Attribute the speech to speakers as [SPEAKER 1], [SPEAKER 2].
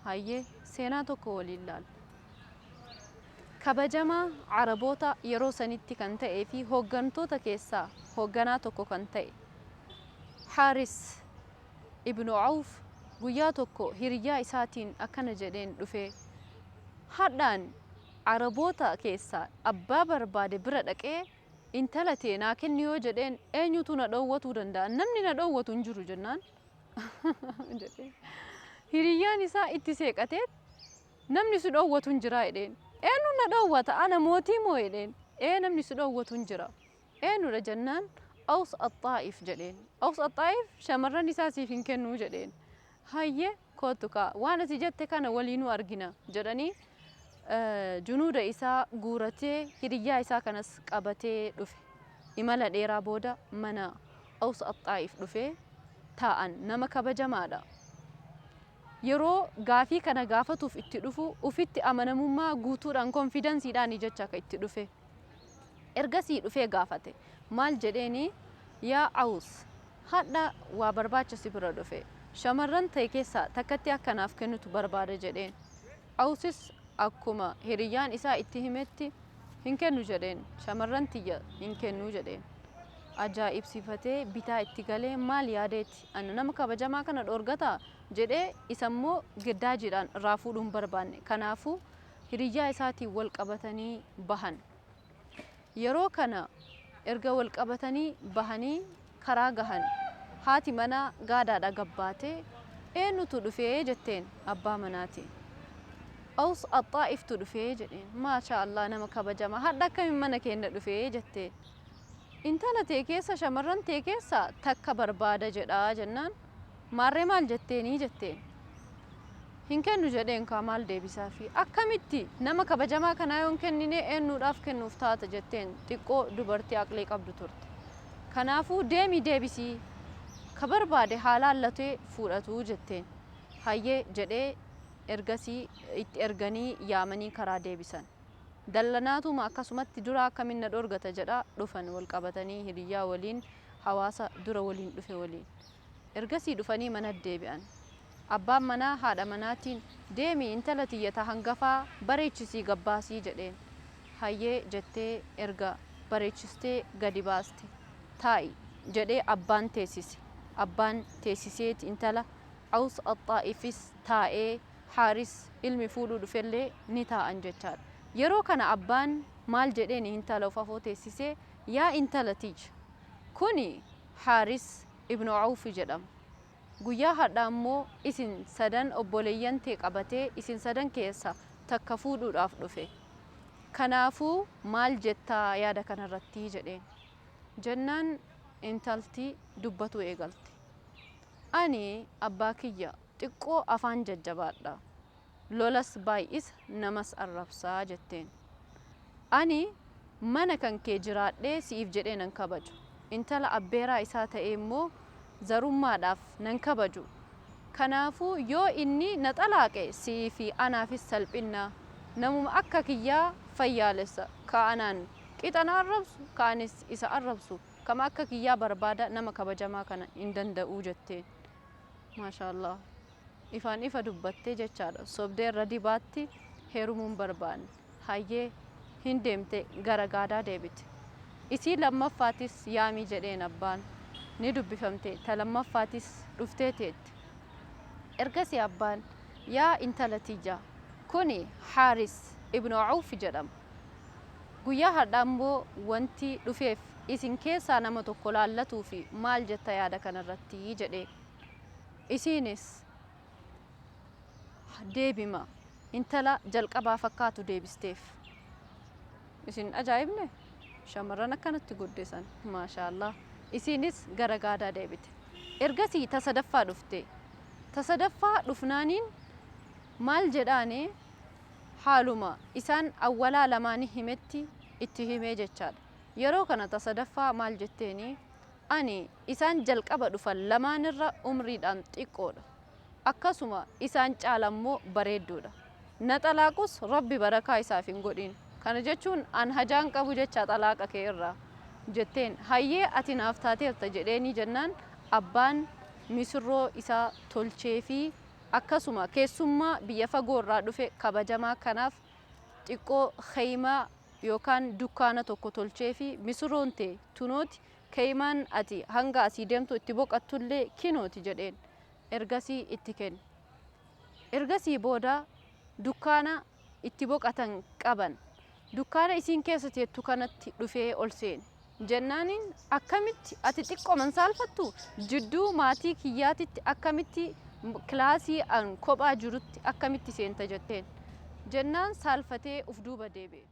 [SPEAKER 1] Hayyee, seenaa tokko waliin laalla. Kabajamaa Araboota yeroo sanitti kan ta'ee fi hooggantoota keessaa hoogganaa tokko kan ta'e Haaris ibnu Awf guyyaa tokko hiriyyaa isaatiin akkana jedheen dhufe: Hadhaan Araboota keessaa abbaa barbaade bira dhaqee intala tee naa kenni yoo jedheen eenyutu na dhoowwatuu danda'a? Namni na dhoowwatu hin jiru jennaan jedheen. Hiriyyaan isaa itti seeqatee, namni si dhoowwatu hin jira jedheen. Eenyu na dhoowwata? Ana mootii moo jedheen. Ee, namni si dhoowwatu hin jira. Eenyudha jennaan, Aws Axxaa'if jedheen. Aws Axxaa'if shamarran isaa siif hin kennuu jedheen. Hayyee, kootu kaa, waan ati jette kana waliinuu argina jedhanii junuuda isaa guuratee hiriyyaa isaa kanas qabatee dhufe. Imala dheeraa booda mana Aws Axxaa'if dhufee taa'an. Nama kabajamaadha. Yeroo gaafii kana gaafatuuf itti dhufu ufitti amanamummaa guutuudhaan, confidenceiidhaan jecha akka itti dhufe. Ergasii dhufee gaafate. Maal jedheeni? Yaa Aws, hadha waa barbaacha si bira dhufe. Shamarran ta'e keessaa takkatti akka naaf kennitu barbaada jedheen. Awsis akkuma hiriyyaan isaa itti himetti hin kennu jedheen. Shamarran tiyya hin kennu jedheen. Ajaa'ibsiifatee bitaa itti galee, maal yaadeeti ana nama kabajamaa kana dhoorgataa jedhee isammoo giddaajiidhaan irraa fuudhuu hin barbaanne. Kanaafuu hiriyyaa isaatiin wal qabatanii bahan. Yeroo kana erga wal qabatanii bahanii karaa gahan, haati manaa gaadaadha gabbaatee, eenyutu dhufee jetteen abbaa manaatiin. Aws Axxaa'iftu dhufee jedheen. Maashaa Allah, nama kabajamaa hadha akkamiin mana keenya dhufee jetteen. Intala tee keessa, shamarran tee keessa takka barbaada jedhaa jennaan, maarree maal jetteenii jetteen. Hin kennu jedheen kaa, maal deebisaa fi akkamitti nama kabajamaa kanaa yoon kennine eenyuudhaaf kennuuf taata jetteen. Xiqqoo dubartii aqlii qabdu turte. Kanaafuu deemii deebisii, ka barbaade haa laallatee fuudhatu jetteen. Hayyee jedhee ergasii itti erganii yaamanii karaa deebisan. Dallanaatuma akkasumatti dura akkamiin na dhoorgata jedha dhufan wal qabatanii hiriyyaa waliin, hawaasa dura waliin dhufe waliin. Ergasii dhufanii mana deebi'an. Abbaan manaa haadha manaatiin, deemi intala tiyya ta hangafaa bareechisii gabbaasii jedheen. Hayyee jettee erga bareechistee gadi baaste. Taa'i jedhee abbaan teessise. Abbaan teessiseeti intala, Aws Axxaa'ifis taa'ee, Haaris ilmi fuudhuu dhufellee ni taa'an jechaadha. Yeroo kana abbaan maal jedheeni intala of afoo teessisee, yaa intala tiyya, kuni Haaris ibnu Awfi jedhama. Guyyaa hadhaa immoo isin sadan obboleeyyan tee qabatee isin sadan keessa takka fuudhuudhaaf dhufe. Kanaafuu maal jettaa yaada kanarratti jedheen. Jennaan intalti dubbatuu eegalte. Ani abbaa kiyya xiqqoo afaan jajjabaadha. Lolas baay'isa, namas arrabsaa jetteen. Ani mana kan kee jiraadhee si'iif jedhee nan kabaju. Intala abbeeraa isaa ta'ee immoo zarummaadhaaf nan kabaju. Kanaafuu yoo inni na xalaaqe si'ii fi anaafis salphinna. Namuma akka kiyyaa fayyaalessa, ka anaan qixa na arrabsu, ka anis isa arrabsu, kama akka kiyyaa barbaada, nama kabajamaa kana hin danda'u jetteen. Maashaallah. Ifaan ifa dubbattee jechaadha. Sobdee irra dibaatti heerumuun barbaanne. Hayyee, hin deemte, gara gaadaa deebite. Isii lammaffaatis yaamii jedheen abbaan. Ni dubbifamte, ta lammaffaatis dhuftee teette. Ergasii abbaan, yaa intala tiyya, kuni Haaris ibnu Awf jedhama. Guyyaa har'aa immoo wanti dhufeef isin keessaa nama tokko laallatuufi, maal jetta yaada kanarratti jedheen. Isiinis deebima intala jalqabaa fakkaatu deebisteef. Isin ajaa'ibne, shamarran akkanatti guddisan, maashaallah. Isiinis gara gaadaa deebite. Ergasii ta sadaffaa dhufte. Ta sadaffaa dhufnaaniin maal jedhaani? Haaluma isaan awwalaa lamaanii himetti itti himee jechaadha. Yeroo kana ta sadaffaa maal jetteeni? Ani isaan jalqaba dhufan lamaanirra umriidhaan xiqqoodha. Akkasuma isaan caala immoo bareedduudha. Na xalaaqus Rabbi barakaa isaaf hin godhin. Kana jechuun an hajaan qabu jecha xalaaqa kee irraa jetteen. Hayyee, ati naaf taateerta jedheenii jennaan abbaan misirroo isaa tolcheefii. Akkasuma keessummaa biyya fagoo irraa dhufe kabajamaa kanaaf xiqqoo kheymaa yookaan dukkaana tokko tolcheefi misiroon tee tunooti kheymaan ati hanga asii deemtu itti boqattullee kinooti jedheen. Ergasii itti kenne. Ergasii booda dukkaana itti boqatan qaban. Dukkaana isiin keessa teettu kanatti dhufee ol seene. Jennaaniin akkamitti ati xiqqooman saalfattu jidduu maatii kiyyaatitti akkamitti kilaasii an kophaa jirutti akkamitti seenta jetteen. Jennaan saalfatee uf duuba deebi'e.